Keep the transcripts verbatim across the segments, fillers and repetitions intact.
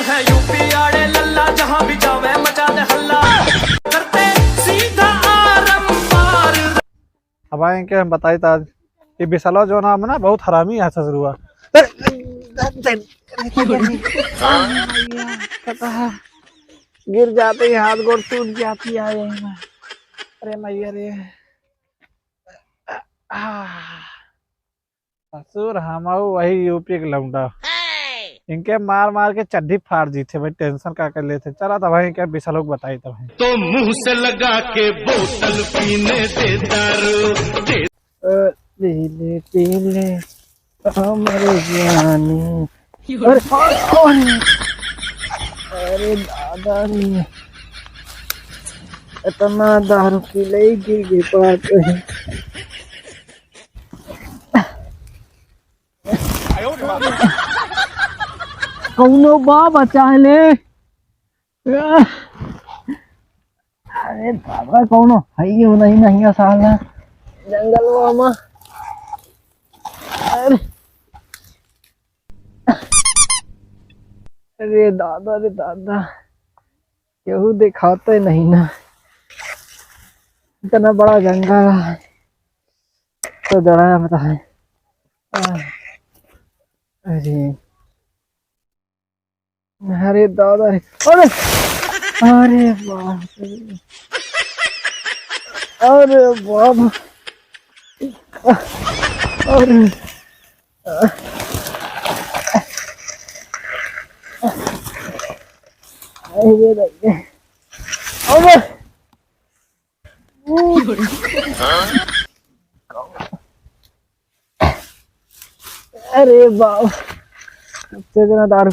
है यूपी आड़े लल्ला, जहाँ भी जावे मचा दे हल्ला, करते सीधा आरम पार। अब आए इनके हम बताई त आज, ये बिसलवा जो नाम है ना, बहुत हरामी है ससुरुआ। गिर जाते ही हाथ गोड़ टूट जाती है यही में। अरे मैया रे। आ, ससुर, हम आऊ वही यूपी के लौंडा। इनके मार मार के चड्ढी फाड़ दी थे भाई, टेंशन का कर लेते। चला त भाई, इनके बिसलवा के बताई त भाई। तो मुंह से लगा के बोतल पीने दे दारू, दे। अ, पी ले, पी ले, हमर जानी। अरे, अरे, अरे दादा रे, इतना दारू पी ले, गिर गई बात। कौनो बा बचा ले। अरे दादा, कौनो है ही नहीं, नहीं है साला जंगलवा में। अरे, अरे दादा रे दादा, केहू देखाते नहीं ना, इतना बड़ा जंगल है, तो डरा मत है। अरे, अरे दादा रे, अरे, अरे बाप रे, अरे बाप, अरे, अरे दादा, अरे। अरे बाप, कितना दारू।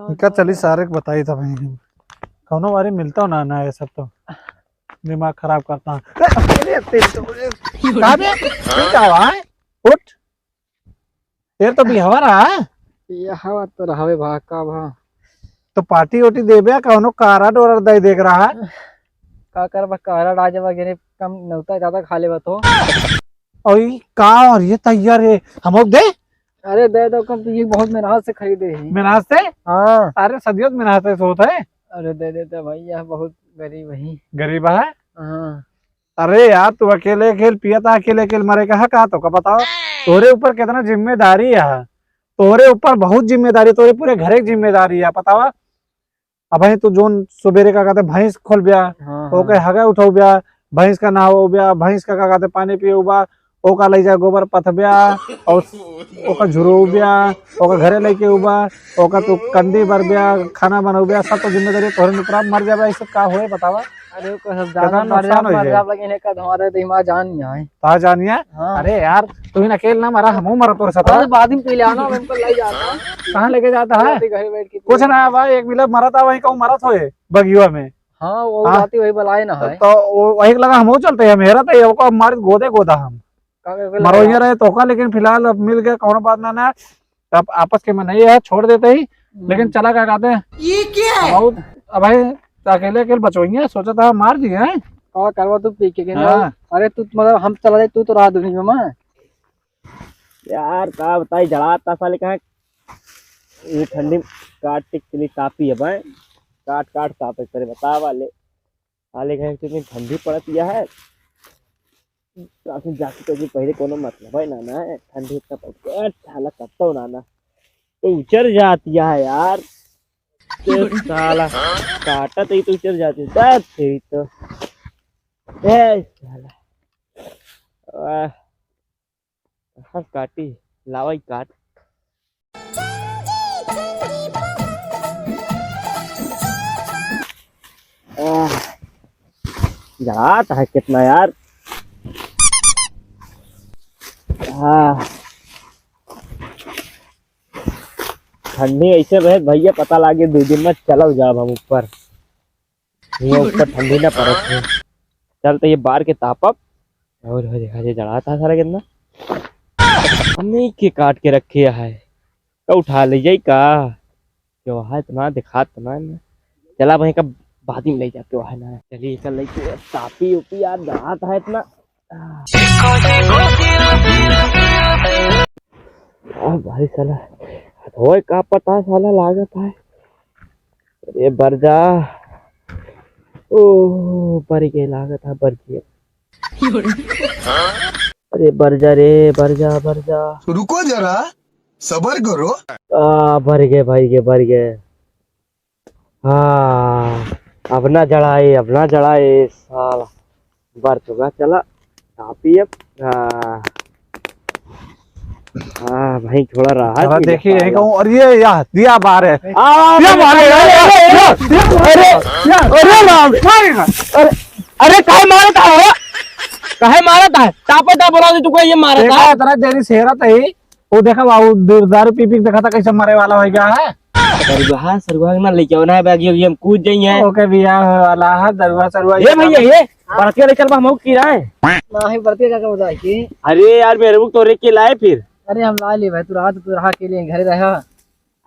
इनका चली सारे के बताई था भाई, कौनो बारी मिलता हो ना, ना ये सब तो दिमाग खराब करता है। अरे तेरी तो, का बे? ये का हुआ है? उठ। तेरे तो बिहवा रहा है। ये हवा तो रहवे भा, का भा? तो पार्टी ओटी देबे, कौनो कार्ड ओर्ड दे देख रहा है। का करबा, कार्ड आ जाबा, गिरे कम नौता ज्यादा खा लेबा तो। और ई का, और ये तैयार है, हमको दे। अरे दे दो, कम तो ये बहुत मेहनत से खरीदे ही। मेहनत से? हाँ। अरे सदियों से मेहनत से होता है। अरे दे देता भैया, बहुत गरीब है। गरीब है? हाँ। अरे यार, तू अकेले अकेले पियता, अकेले अकेले मरे का है का, तो का बताओ? तोरे ऊपर कितना जिम्मेदारी है, तोरे ऊपर बहुत जिम्मेदारी, तोरे पूरे घरे की जिम्मेदारी है, बतावा। अबहीं तू जोन सुबेरे का कहते भैंस खोलब्या, हाँ, ओके हाँ। हगे उठौब्या, भैंस का नहवौब्या, भैंस का का कहते पानी पियौबा, ओका लइ जा गोबर पथब्या, और ओका झुरौब्या, ओका घरे लइके उबा, ओका तू कंडी बरब्या, खाना बनौब्या, सब तो जिम्मेदारी तोहरे ऊपर। मर जाबा, इससे का होए बतावा? अरे ओकर सब कितना जान मर नुकसान जाब, हो मर जाए। जाब, लेकिन एक आध हमारे तो हिमा जान नहीं आए। कहाँ जानिया? हाँ। अरे यार, तू ही अकेले ना मरा, हमहू मरा तोरे साथ। अरे बाद में पी ले आना, हम इनको ले जाता। कहाँ लेके जाता है? अरे घर बैठ के कुछ ना भाई, एक मिला मरत आ, वहीं कहूँ मरत होए बगिया में। हाँ, वो हाँ। जाती वही बलाए ना है। तो वो वही लगा, हमहू चलते हैं, मेरा तो ये को मार गोदे गोदा हम। का, का, का मरो लगा? ये रहे तो का, लेकिन फिलहाल अब मिल गया, कौनो बात ना, ना। अब आपस के में नहीं है, छोड़ देते ही। हम्म। लेकिन चला का कहते हैं? ये क्या है? बहुत, अब भाई अकेले अकेले बचोइए, सोचा था मार दिए हैं। का करवा तू पी के, हाँ। अरे तू मतलब हम चला जाए, तू तो रहा दुनिया में। यार का बताई, जड़ा ता साले कहाँ, ये ठंडी में काट के चली तापी है भाई, काट काट तापे करे बतावा ले। साले कहाँ इतनी ठंडी पड़त यह है, काफी जाके तो भी पहले कोनो मतलब है ना, ना है, ठंडी इतना पड़ गया, साला कत्तो ना ना, तो उचर जाती है यार। तो साला काटा तो ही तो उचर जाती है, दर्द से ही तो। ए साला, वाह। कहाँ काटी? लावा ही काट। आह, जात है कितना यार। आह, ठंडी ऐसे रहे भैया, पता लागे दो दिन में चलो जाब हम ऊपर। हियाँ ऊपर ठंडी ना पड़त है। चल तो ये बार के तापब। और हो देखा जे जड़ा था सारा कितना। हमने के काट के रखे है। तो उठा ले जाई का? जो है इतना दिखात ना है। चला वहीं का बाद में ले जाते हो, है ना? चलिए, कल लेके टापी उपी यार, दांत है इतना। आ, भाई साला, हथवा का पता साला लागत है। अरे बर जा। ओ, बर गए लागत है, बर गए। अरे बर जा रे, बर जा, बर जा। रुको जरा, सबर करो। आ, बर गए, बर गए, बर गए। हाँ, अब ना जड़ाए, अब ना जड़ाए, साला। बर चुका, चला, टापी अब। हाँ। हाँ, भाई, थोड़ा राहत अरे मिला, देखिए, यही साला। कहूँ, और ये, या, दिया बार है। आ, या मार है, अरे, या, अरे, या, अरे, या, अरे, राम, अरे, अरे, काहे मारत है हो? काहे मारत है? टापे टा बोला दे, तू कोई ये मारत देखा, है? इतना देरी से रहा था ही। वो देखा बाबू, दू-, दारू पी पी के देखा था कैसे मरे वाला हो गया है। सरुआ, सरुआ ना लेके आओ ना, बागी, बागी हम कूद जाइए। ओके, बियाह होए वाला है, दरुआ सरुआ ये ये भैया, सब ये बरतिया लेकर बा, हम की राय। नहीं, बरतिया का, का बताए कि? अरे यार, मेरे को तोरे के लाए फिर। अरे, हम ला ले भाई, तू रहा तो तू रहा, के लिए घरे रहा।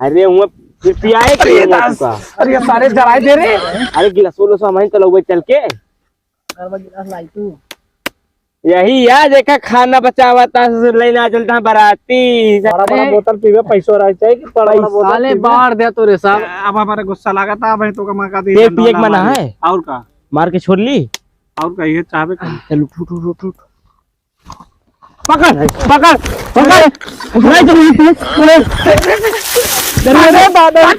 अरे, हुआ फिर पियाए के अरे, लिए दास, हुआ तुका। अरे, ये सारे जराए दे रे। अरे, गिलास उलास हम तो लोग चल के। अरे, गिलास लाई तू। यही यार, देखा, खाना बचावा था, लेना चलता है बराती। बड़ा बड़ा अरे। बोतल पीवे, पैसो रह चाहिए कि बड़ा बड़ा पैसा बोतल साले पीवे। बाढ़ दे तो रे साहब। अब हमारे गुस्सा लगा था, भाई तो का मौका दी, ये डंडा पिए के वाला मना मारी। है? और का? मार के छोड़ ली। और का, ये चाहबे कर। चल, उठ, उठ, उठ, उठ, उठ। पकड़, पकड़, पकड़। उठाई तो नहीं, तू, तूने। अरे बाबा।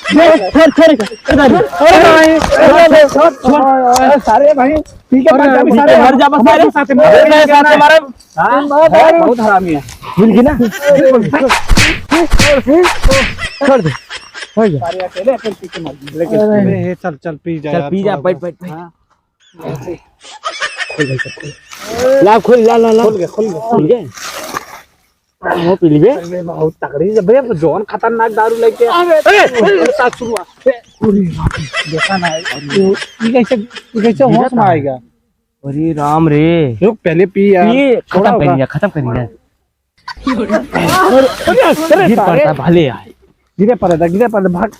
छोड़, छोड़, छोड़। अरे भाई, अरे भाई, छोड़, छोड़। अरे सारे भाई, ठीक है, अरे, मर जा, अरे, सारे। मर जा, बस, सारे। साथ में। अरे, साथ में मारा। हाँ, बहुत हरामी है। मिल गई ना? छोड़ दे। हो गया। सारे अकेले अपन पीछे मर गए। लेकिन अरे। अरे, चल, चल, पी जा चल, यार, पी जा, थोड़ा बैठ, बहुत। बैठ, बैठ। हाँ। खोल, खोल, खोल। ला, खोल, ला, ला, ला। खोल गया, खोल गया। खोल गया? वो पी लीजिए। अरे, बहुत तगड़ी है भैया, जौन खतरनाक दारू लेके आ-, अरे, अरे, अरे, सासुआ। अरे, बाप रे, देखा ना, ये, ये कैसे, ये कैसे होश में आएगा? अरे राम रे। रुक, पहले पी यार। ये खत्म कर दिया, खत्म कर दिया। अरे, अरे, गिर पड़ता, भले आए। गिरे पड़े था, गिरे पड़े, भाग,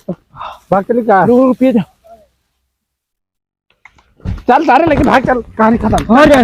भाग चली का? रुक, रुक, पी जा। चल सारे लेके भाग, चल, कहानी खत्म। अरे,